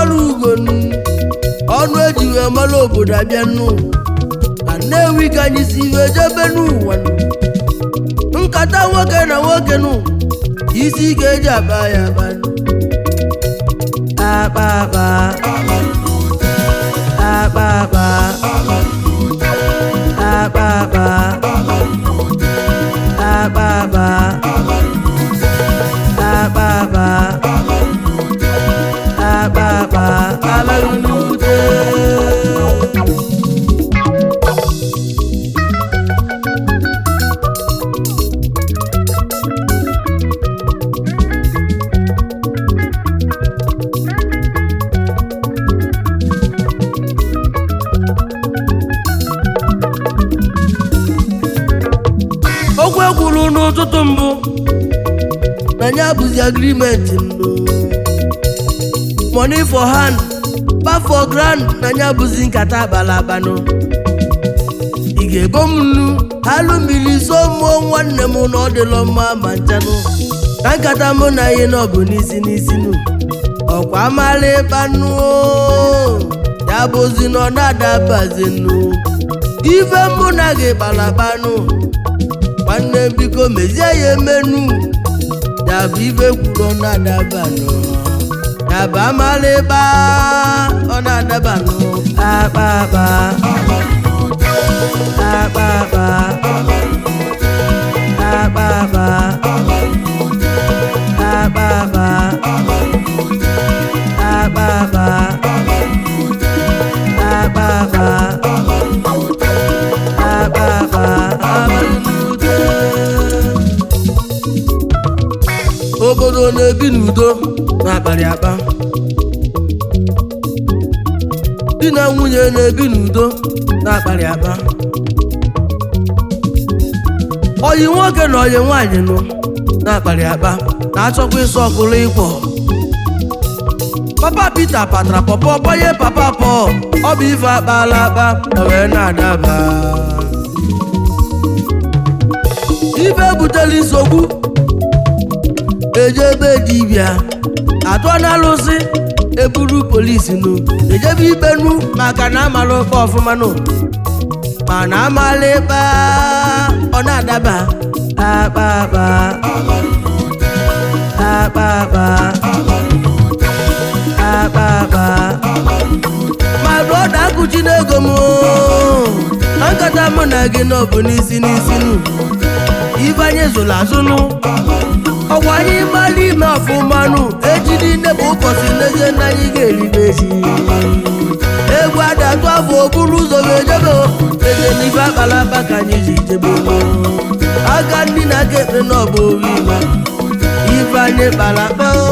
mara ugo nụ, ọnụ eji wee mara obodo abịa nụ. Na Nnewi ka anyị si wee jebe n'ụwa nụ. Nkata nwoke na nwoke nụ, isi ga-eji akpa ya akpa nụ. Akpa akpa akpa akpa akpa akpa akpa akpa akpa akpa akpa akpa alalute. Okwu ekwuru n'ụtụtụ mbụ na ya bụzi agreement mbụ, money for hand, back for ground. Na ya bụzi nkata akpalabanụ. Ị ga-ebo m nnu alụ mmiri so mmụọ nwanne m na ọ dịlọ mma ma nchanụ na nkata mụ na ihe nọ bụ n'isi n'isi nụ. Ọkwa amala ịkpanụ ya bụzi na ọ na-adabazi nụ ife mụ na gị kpalabanụ. Nwanne m, biko mezie ya emenu. Ya bụ ife kwuru, ọ na-adabanụ. Ya bụ amala ịkpa, ọ na-adabanụ. Akpa akpa akpa akpa akpa akpa akpa akpa akpa akpa akpa akpa akpa akpa abalute. Obodo na-ebi n'udo n'abalị akpa, di na nwunye na-ebi n'udo na-akparị akpa, oyi nwoke na oyi nwaanyị nụ na-akparị akpa, na-achọkwa ịsọ ọkụlụ ịkwọ. Papa Peter patara pọpọ bọnye papa Paul, ọ bụ ife akpala akpa, o wee na-adaba. Ife butere nsogbu, ejebe dibịa atụọ n'alụsị, eburu polisi nụ ejebe ikpe nụ, maka na amala ụkpa ọfụma nụ, mana amala ịkpa, ọ na-adaba. Akpa akpa akpa akpa akpa akpa. My brother, akụchi n'ego m na nkata mụ na gị nọ bụ n'isi n'isi nụ. Ife anyị zụrụ azụ nụ, ọgwa anyị mara ime ọfụma nụ. Echi niile bụ ụbọchị n'ezie na anyị ga-eribe echi. Egwu adatụ afọ okpuru ụzọ ga-ejebe eze n'ife akpalakpa ka anyị ji jebe. Aka ndị na aka ekpe n'ọbụ owu ife anyị kpara akpa oo.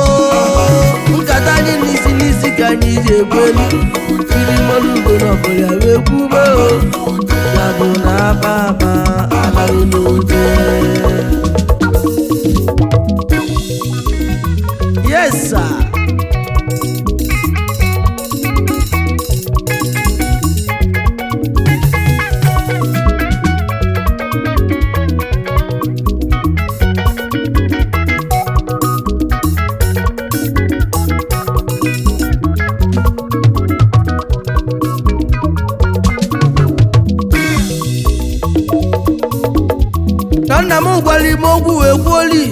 Nkata anyị n'isi n'isi ka anyị ji ekwu elu mmiri mmanụ ugo n'ọbụla wee kwube o. Ya bụ na akpa akpa alaghị n'oche. Yes sir. Na nna m gwara ime okwu wee kwuoli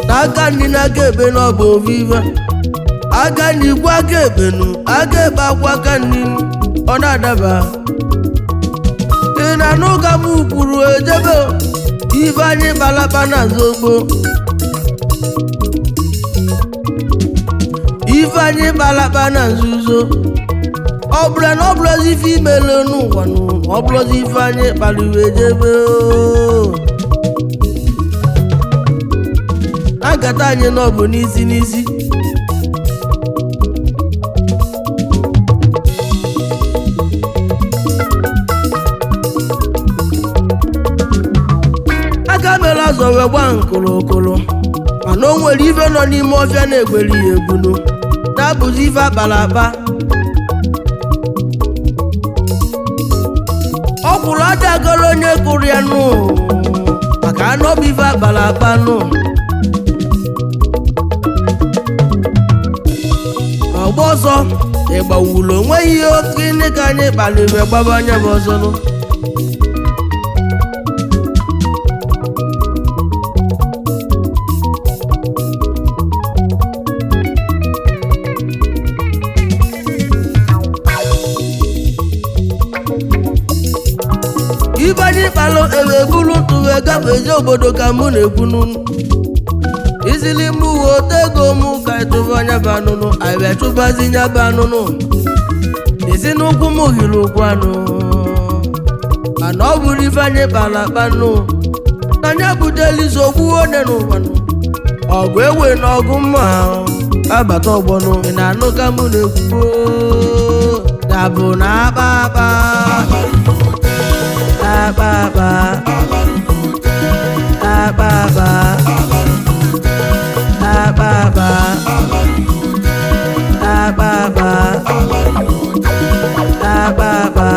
na aka nri na aka ekpe na ọ bụ ofu ife. Aka nri kwa aka ekpe nụ, aka ekpe akwa aka nri, ọ na-adaba. Ị na-anụ ka m kwuru ejebe ife anyị kpalakpa na nzogbo, ife anyị kpalakpa na nzuzo. Ọ bụrụ na ọ bụrụzi ife imele n'ụwa nụ, ọ bụrụzi ife anyị kpaliwe ejebe oo. Na nkata anyị nọ bụ n'isi n'isi. Aka mere azọ wee gba nkụrụkụrụ, mana o nwere ife nọ n'ime ọfịa na-egweri ya egbunu, na-abụzi ife akpara akpa. Ọ kwụrụ adagoro onye kụrụ ya nụ, maka anụ ọ bụ ife akpara akpa nụ. Ọ Ọgba ọsọ ịgbawulu onweghị ihe. Gịnị ka anyị kpaliri gbaba anya bụ ọsọ nụ? Ibe anyị kpalụ ewe buru ntụ wee gafezie obodo ka mụ na-ekwu n'unu izili mụ uwe otego mụ ka ịtụba anya bụ anụnụ. Anyị wee chụbazi nya bụ anụnụ esi n'ụkwụ m hiri ụkwụ anụ, mana ọ bụrụ ife anyị kpara akpanụ na anya butela nsogbu one n'ụwanụ, ọgụ ewe na ọgụ mma abata ọgbọnụ. Ị na-anụ ka mụ na-ekwu dabụ na akpa akpa akpa akpa akpa akpa akpa akpa akpa akpa akpa akpa.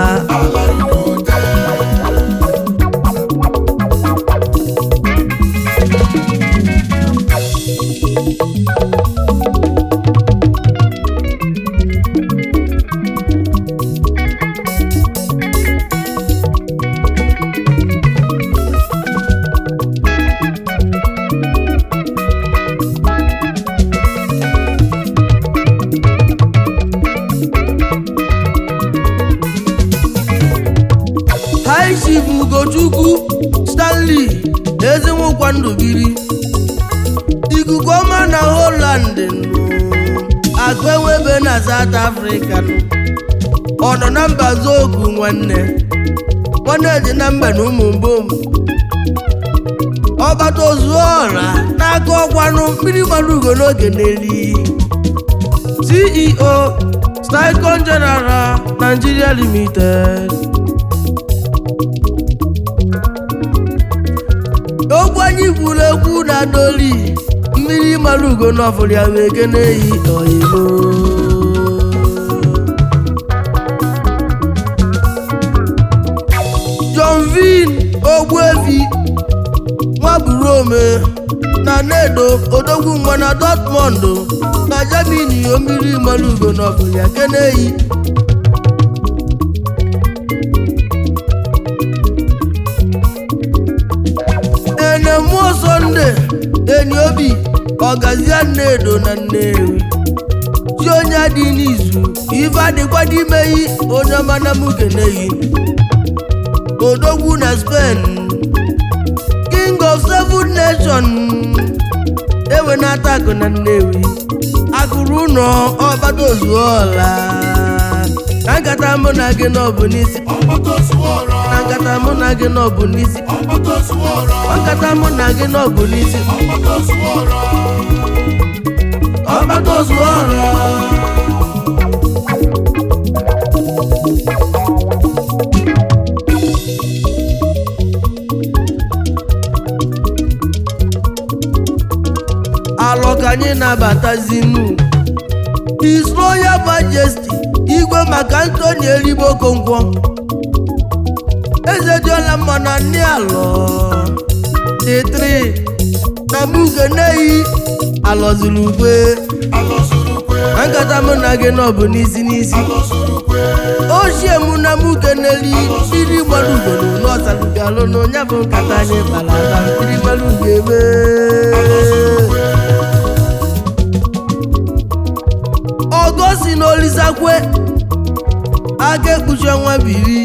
High Chief Ugochukwu Stanley Ezinwụkwa Ndubiri, ikuku ọma na Holland nụ, akụ enwebe na South Africa nụ. Ọ nọ na mba zogu nwanne nwanne dị na mba na ụmụ mbom ọgbata ozu ọra n'aka ọkwanụ mmiri gbara ugo n'oge n'eli, CEO Sticon General Nigeria Limited. Okwu anyị kwuru ekwu na doli mmiri mara ugo n'ọfụrụ ya wee kene yi oyimo. John Vin Ogbuefi Nwaburome na Nedo Odogwu nwa na Dortmund na Germany, mmiri mara ugo n'ọfụrụ ya kene yi. Ene mmụọ Sọnde enyi obi ọgazia Nnedo na Nnewi chi onye adị n'izu ife adịkwa n'ime yi onye ọma na mukeneyi odogwu na Spain, king of seven nation ewe na-ata akụ na Nnewi akụrụ ụnọ ọgbata ozuọla na nkata mụ na gị n'ọbụ n'isi na nkata mụ na gị n'ọbụ n'isi nkata mụ na gị n'ọbụ n'isi ọgbata ozuọla. Alọ ka anyị na-abatazinu His Royal Majesty Igwe maka Anthony Erigbo Okonkwo, eze dịọla mma na nne alọ tetri na mugeneyi alọzuru ukwe na nkata mụ na gị nọ bụ n'isi n'isi ochie mụ na mugeneli mmiri gbara ugoro n'ọsalugalụnụ ya bụ nkata anyị kpara aka mmiri gbara ugo ebe ọgọ si n'olisakwe aka ekpuchi ọnwa biri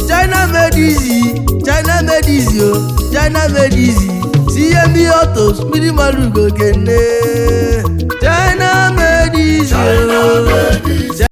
China made easy, China made easy o, China made easy CMB Autos mmiri mara ugo kene China made easy o.